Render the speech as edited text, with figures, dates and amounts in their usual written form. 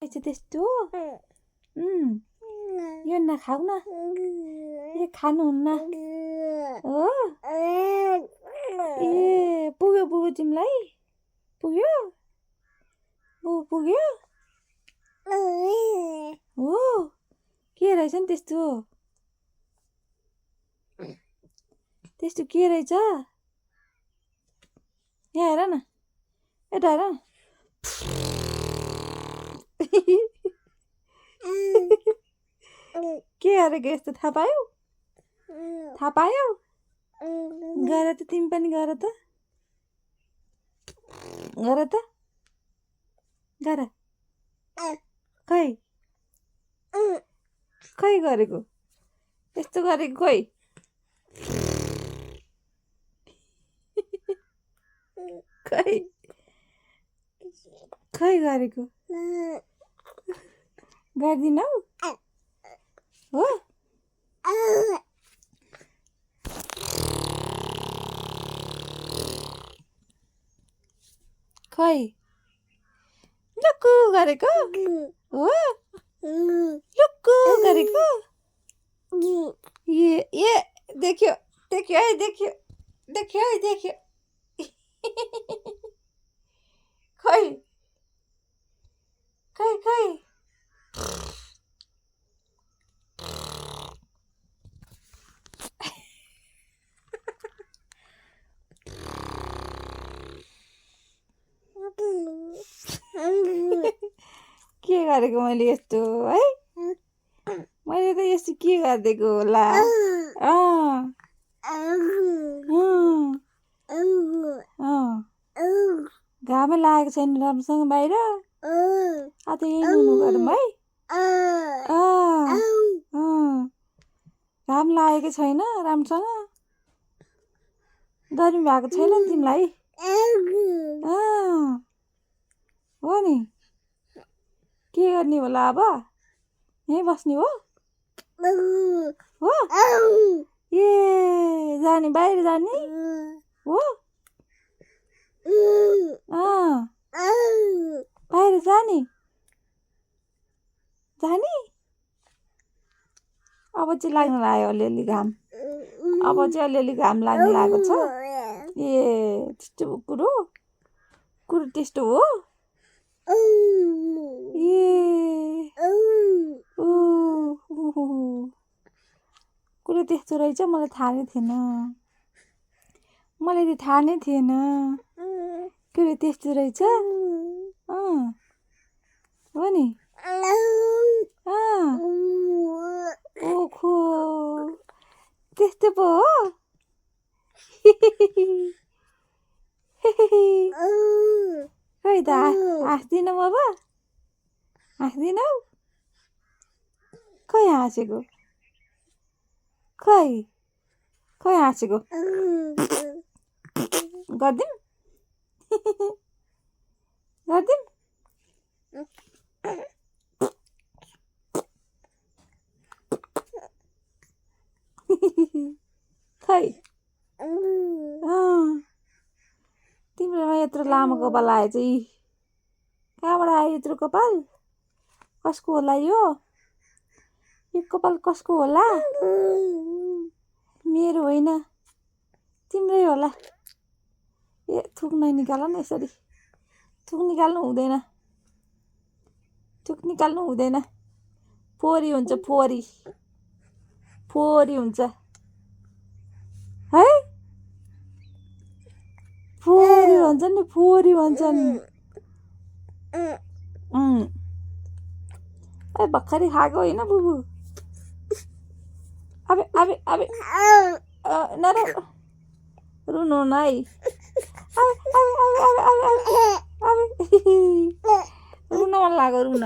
चाहिँ त्यस्तो यो नखाऊ न यो खानुहुन्न हो ए पुग्यो पुग्यो तिमीलाई पुग्यो पुग्यो हो के रहेछ नि त्यस्तो त्यस्तो के रहेछ यहाँ हेर न यता हेर न के गरेको यस्तो थाहा पायौ गर त तिमी पनि गर त खै खै गरेको यस्तो गरेको खै गरेको गर्दिनौ हो खै लुक्कु गरेको हो लुक्कु गरेको ए देख्यो खै के गरेको मैले यस्तो है मैले त यस्तो के गरिदिएको होला घामै लागेको छैन राम्रोसँग बाहिर त यही हुनु गरौँ है घाम लागेको छैन राम्रोसँग गर्मी भएको छैन नि तिमीलाई हो नि के गर्ने होला अब यहीँ बस्ने हो ए जाने बाहिर जाने हो बाहिर जाने अब चाहिँ लाग्न लाग्यो अलिअलि घाम लाग्न लागेको छ ए त्यस्तो कुरो त्यस्तो हो ए कुरो त्यस्तो रहेछ मलाई थाहा नै थिएन कुरो त्यस्तो रहेछ हो नि ओखो त्यस्तो पो हो खै त हाँस्दिनौ अब हाँस्दिनौ खै हाँसेको खै हाँसेको गर्दिम खै तिम्रोमा यत्रो लामो कपाल आयो चाहिँ कहाँबाट आयो यत्रो कपाल कसको होला यो कपाल कसको होला मेरो होइन तिम्रै होला ए थुक ननिकाल न यसरी थुक निकाल्नु हुँदैन फोरी हुन्छ फोरी हुन्छ है फोरी भन्छन् भर्खरै खाएको होइन बुबु अब नर रुनु न है रुन मन लाग्यो रुन